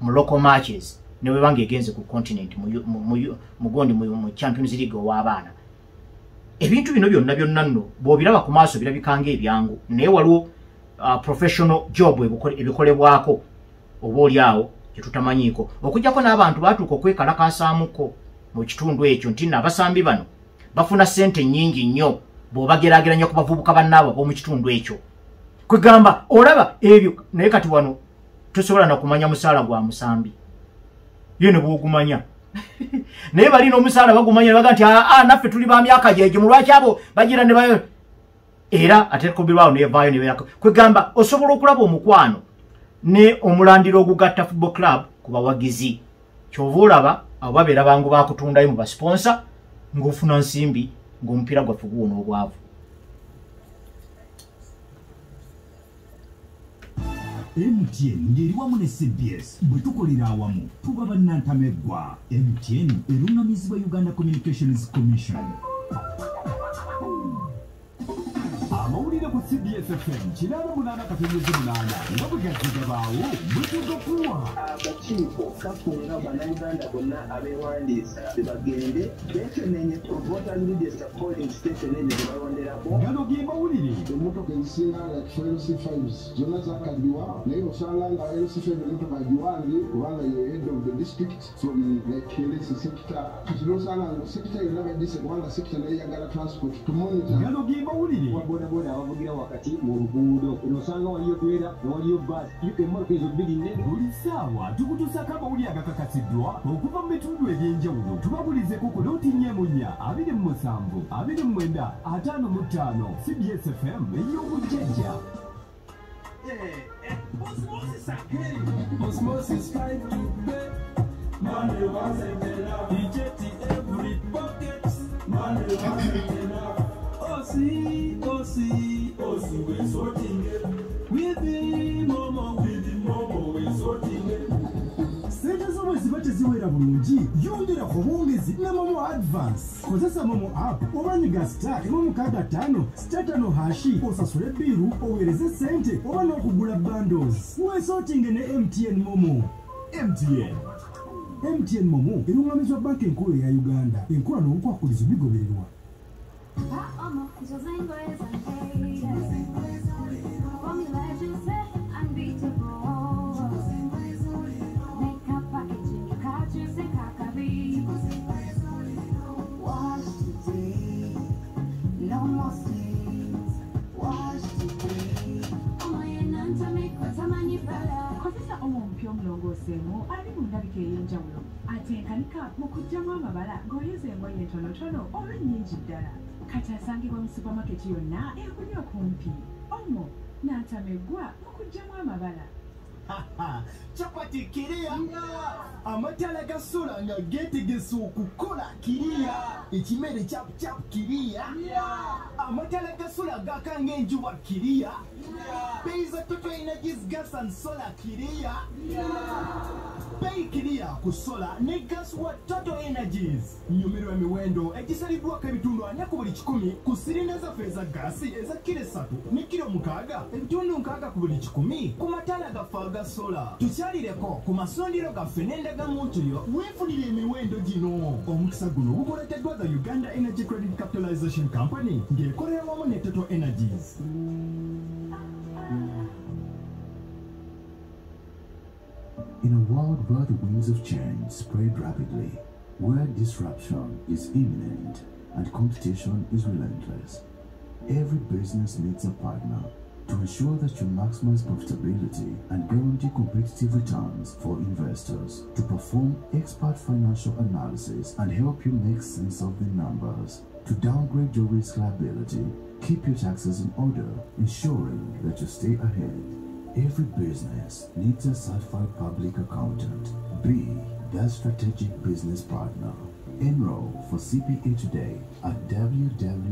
mu local matches, ne bweba ng'egenze ku continent mu gondi mu Champions League ow'abaana. Ebintu bino byonna byonna nno bw'obiraba ku maaso birabika ng'ebyangu, naye waliwo professional job ebikolebwako oba oli awo gye tutamanyiiko. Okuggyako n'abantu baatuuka okwekalakaasaamuko mu kitundu ekyo nti nno abasambi bano bafuna ssente nnyingi nnyo bw'obageraageranya ku bavubuka bannaabwe ab'omu kitundu ekyo. Kwegamba olaba ebyo, naye kati wano tosobola na kumanya musaala gwa musambi, ye ne bw'ogumanya. Naye balina omusaala bagumanya ne baga nti aa naffe tuli ba myaka gyegimu, lwaki abo bagira ne bayo. Era Atletico Bilbao nevaayo nebeerako. Kwegamba osobola okulaba omukwano ne omulandiro ogugatta football club ku bawagizi. Ky'ova olaba abo babeera bangu bakutundayo mu basponsa ng'ofuna nsimbi ng'omupiira gwaffe guwona obwavu. MTN ng'eri wamu ne CBS bwe tukolera awamu tuba bannantameggwa. MTN eruŋŋamizibwa Uganda Communications Commission. Amawulire ku CBS FM 88.8 nga bwe gazze gabaawo bwe tugakuwa. Akakiiko kakunga Bannayuganda bonna abeewandiisa bagende beekeneenye voters register polling station ezo ze balonderako. Gano ge mawulire. Emmotoka ezisinga nga LC5 zonna zakaddiwa, naye osanga nga LC5 emmotoka agiwambye kubanga ye head of the district from like LC sector. Kati n'osanga nga sector yonna bagise kubanga sector naye eyagala transport to monitor. Gano ge mawulire. Bodaboda abavugira wakati mu luguudo, nosanga waliyo twera waliyo bus emmotoka ezo bbiri nnene. Buli ssaawa tukutuusako amawulire agakakasiddwa okuva mu bitundu eby'enjawulo. Tubabulizeeko ku 04 27 29 55. CBS FM ey'obujjajja. Osmosis 5 to pay. Money wasn't enough. Every pocket. Money wasn't enough. Osi, Osi, Osi, we're sorting it. With the Momo, with the Momo, we're sorting it. Sente zo bwe ziba teziwera bulungi, yongera ku bwongezi ne Momo Advance. Kozesa Momo app oba nyiga *165 *5 hashi osasule bbiiru, oweereze ssente oba n'okugula bundles. Weesortinge ne MTN Momo. MTN. MTN Momo eruŋŋamizibwa Banka Enkulu eya Uganda. Enkola n'obukwakulizo bigobererwa. Kozesa omwo omulongooseemu ali mu ndabika ey'enjawulo atenkanika mu kuggyamu amabala ng'oyeza engoye entonotono oba nnyingi ddala. Kati asangibwa mu supamaketi yonna ekuli okumpi. Omo nantameggwa mu kuggyamu amabala. Chapati kiriya, amatala ga sola nga getegese okukola kiriya, ekimere chap chap kiriya, amatala ga sola gaka ng'enjuba kiriya, bei za Total Energies gas and solar kiriya, bei kiriya ku sola ne gas wa Total Energies. Nyumirwa emiwendo egisaliddwako ebitundu 4 ku buli 100 ku sirinda zaffe eza gaasi eza kilo 3 ne kilo 6, ebitundu 6 ku buli 100 ku matala gaffe aga sola. Tukyalireko ku masondero gaffe n'endagamuntu yo weefunire emiwendo gino. Omukisa guno gukoleteddwa the Uganda Energy Credit Capitalization Company ng'ekolera wamu ne Total Energies. In a world where the winds of change spread rapidly, where disruption is imminent and competition is relentless, every business needs a partner to ensure that you maximize profitability and guarantee competitive returns for investors, to perform expert financial analysis and help you make sense of the numbers, to downgrade your risk liability, keep your taxes in order, ensuring that you stay ahead. Every business needs a certified public accountant. Be that strategic business partner. Enroll for CPA today at www.icpao.co.ug.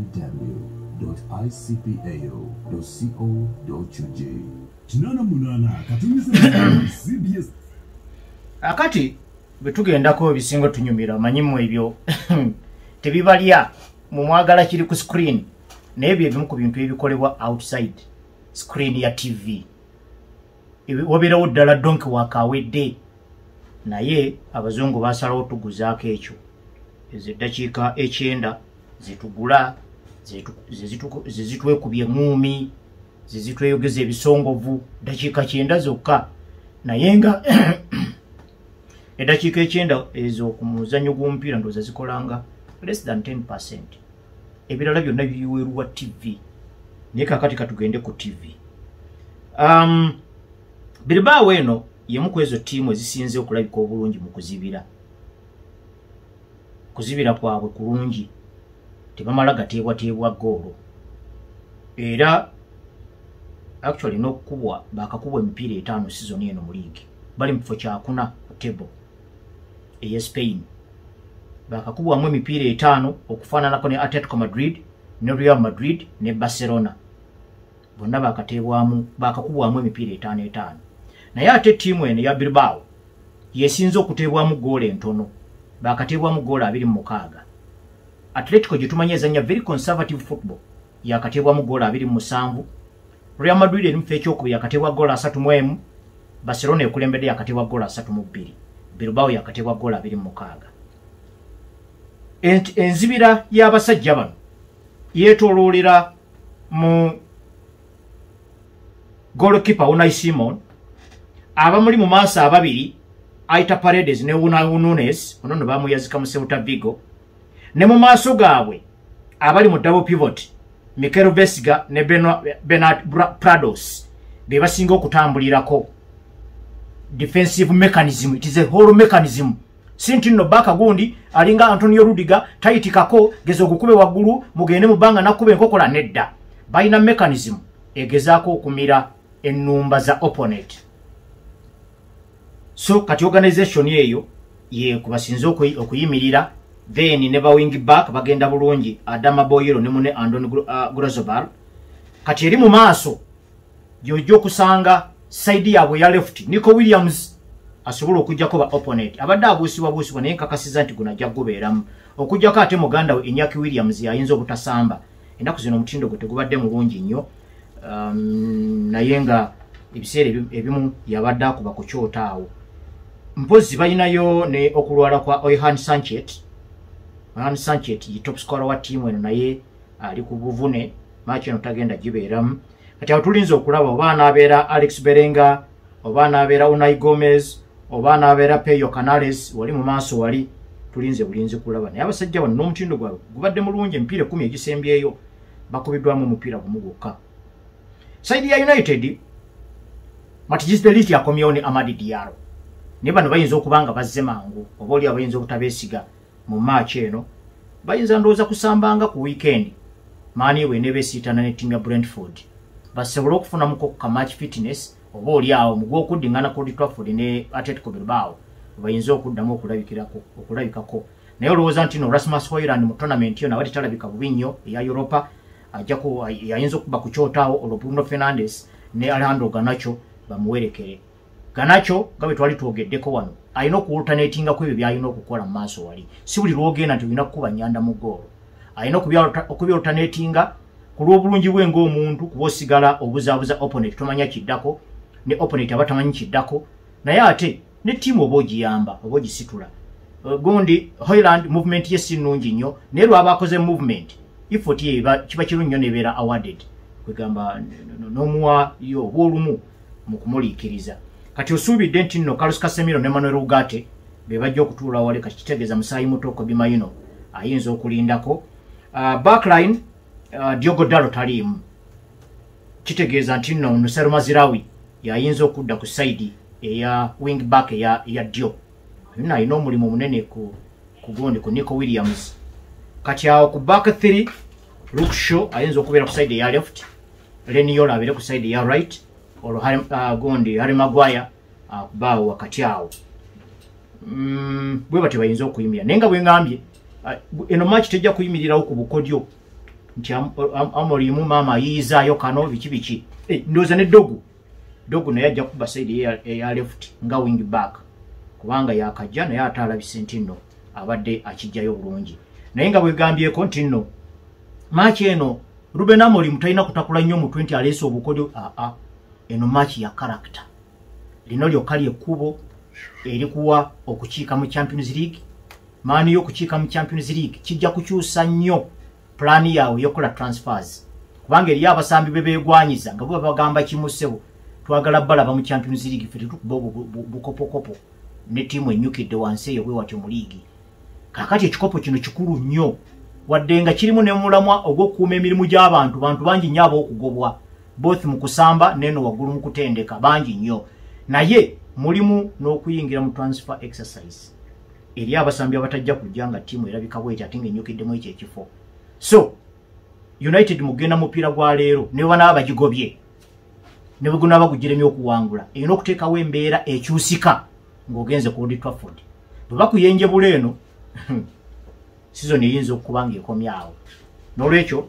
Akati bwe tugendako ebisinga tunyumira omanyimu ebyo tebibalya mumwagala kiri ku screen, naye ebyo ebimu ku bintu ebikolebwa outside screen ya TV. Wabeerawo ddala donki wakawedde, naye abazungu basalawo tuguzaako ekyo. Ezo eddakiika 9 zetugula, zezitwekubya eŋŋuumi, zezitweyogeza ebisongovu, ddakiika 9 zokka. Naye nga eddakiika 9 ezo ku muzannyo gw'omupiira ndowooza zikolanga less than 10%. Ebirala byonna biweerwa TV. Naye kaakati katugende ku TV. Bilbao eno y'emu ku ezo ttiimu ezisinze okulabika obulungi mu kuzibira. Kuzibira kwabwe kulungi, tebamala gateebwateebwa ggoolo. Era actually n'okukubwa baakakubwa emipiira 5 sizoni eno mu liigi. Bali mu kifo kyakuna ku table ey'e Spain. Baakakubwamu emipiira 5 okufaananako ne Atletico Madrid, ne Real Madrid ne Barcelona. Bonna baakakubwamu emipiira 5 5. Naye ate ttiimu eno eya Bilbao yesinze okuteebwamu ggoolo entono. Baakateebwamu ggoolo 26. Atletico gye tumanyi ezannya very conservative football yakateebwamu ggoolo 27. Real Madrid eri mu kifo ekyokubiri yakateebwa ggoolo 31. Barcelona ekulembedde yakateebwa ggoolo 32. Bilbao yakateebwa ggoolo 26. Enzibira y'abasajja bano yeetooloolera mu goalkeeper Unai Simon, abamuli mu maaso ababiri Aita Paredes ne Unai Nunes, ono nno bamuyazika mu Celta Vigo, ne mu maaso gaabwe abali mu double pivot Mikel Vesiga ne Bernard Prados be basinga okutambulirako. Defensive mechanism, it is a whole mechanism. Si nti nno baka gundi alinga Antonio Rudiger tayitikako geza ogukube waggulu mugende mu bbanga nakkuba enkokola, nedda. Balina mechanism egezaako okumira ennumba za opponent. So kati organization eyo ye kubasinze okuyimirira. Then ne ba wing back bagenda bulungi Adama Boyero ne mune Andoni Grazobal. Kati eri mu maaso gy'ojja okusanga side yaabwe ya left Nico Williams asobola okuggyako ba opponent. Abadde abuusibwa naye nkakasiza nti guno ajja kugubeeramu. Okuggyako ate muganda we Iñaki Williams yayinza obutasamba. Ennaku zino omutindo gwe tegubadde mulungi nnyo, naye nga ebiseera ebimu yabadde akuba ku kyoto awo. Mpozzi balinayo ne okulwala kwa Oihan Sanchez. Oihan Sanchez ye top scorer wa ttiimu eno, naye ali ku buvune, maaki eno tagenda gibeeramu. Kati awo tulinza okulaba oba anaabeera Alex Berenga, oba anaabeera Unai Gomez, oba anaabeera Peyo Canales, wali mu maaso wali tulinze bulinzi kulaba. Naye abasajja bano n'omutindo gwabwe gubadde mulungi, emipiira 10 egisembyeyo bakubiddwamu omupiira gumu gwokka. Side ya United, Matthijs de Ligt yakomyewo ne Amad Diallo. Naye bano bayinza okuba nga bazze mangu, oba oli abayinza obutabeesiga mu maaki eno. Bayinza ndowooza kusambanga ku weekend maani bwe nebeesiitana ne ttiimu ya Brentford, basobole okufunamuko ku match fitness Oba oli awo mu gw'okuddingana ku Old Trafford ne Atletico Bilbao bayinza okuddamu okulabikako. Naye olowooza nti no Rasmus Hojlund mu tournament yo nawe talabika bubi nnyo eya Europa, ayinza okuba ku kyotaawo, olwo Bruno Fernandes ne Alejandro Garnacho bamuwerekere. Garnacho nga bwe twali twogeddeko wano alina okualternatinga ku ebyo by'alina okukola mu maaso wali. Si buli lw'ogenda nti olina kukuba nnyanda mu ggoolo. Alina okubyalternatinga ku lw'obulungi bwe ng'omuntu, kuba osigala obuzaabuza opponent, tomanya kiddako, ne opponent aba tamanyi kiddako, naye ate ne ttiimu oba ogiyamba oba ogisitula. Gundi Hojlund movement ye si nnungi nnyo, naye lw'aba akoze movement effort ye kiba kirungi nnyo nebeera awarded, kwegamba n'omuwa yo obwolumu mu kumuliikiriza. Kati osuubidde nti nno Carlos Casemiro ne Manuel Ugarte be bajja okutuula wale, kati kitegeeza musaayi muto Kobbie Mainoo ayinza okulindako. Backline Diogo Dalot taliimu, kitegeeza nti nno Noussair Mazraoui yayinza okudda ku side eya wing back eya Dio. Nno alina omulimu munene ku gundi ku Nico Williams. Kati awo ku back 3 Luke Shaw ayinza okubeera ku side eya left, Leny Yoro abeere ku side eya right, olwo gundi Harry Maguire akubaawo wakati awo. Bwe batyo bayinza okuyimirira, naye nga bwe ŋŋambye eno match tejja kuyimirirawo ku bukodyo nti Amorim maama ayiyizaayo kano biki biki. Ndowooza ne Dogu naye ajja kuba side eya left nga wing back, kubanga yakajja naye ate alabise nti nno abadde akijjayo bulungi. Naye nga bwegambyeko nti nno match eno Ruben Amorim talina kutakula nnyo mutwe nti aleese obukodyo. Aa, eno match ya character. Lino lyokka lyekkubo erikuwa okukiika mu Champions League. Maani y'okukiika mu Champions League kijja kukyusa nnyo pulaani yaabwe ey'okukola transfers, kubanga eriyo abasambi be beegwanyiza nga bo bagamba kimu, ssebo twagala balaba mu Champions League, ffe tetukuba obwo bukopokopo ne ttiimu ennyukidde wansi eyo bwe watyo mu liigi. Kaakati ekikopo kino kikulu nnyo, wadde nga kirimu ne mulamwa ogw'okukuuma emirimu gy'abantu. Bantu bangi nnyo ab'okugobwa both mu kusamba n'eno waggulu mu kutendeka, bangi nnyo, naye mulimu n'okuyingira mu transfer exercise eri abasambi abatajja kujja nga ttiimu erabika bweti ate ng'ennyukiddemu ekyo ekifo. So United mugenda mupiira gwa leero, ne banaaba bagigobye ne bwe gunaaba gugiremye okuwangula, erina okuteekawo embeera ekyusika ng'ogenze ku Old Trafford. Bwe bakuyenjebula eno season eyinza okuba ng'ekomyawo. N'olwekyo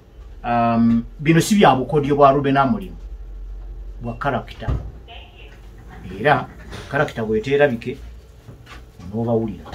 bino si bya bukodyo bwa Ruben Amorim, bwa character, era character bw'eteerabike onoobawulira.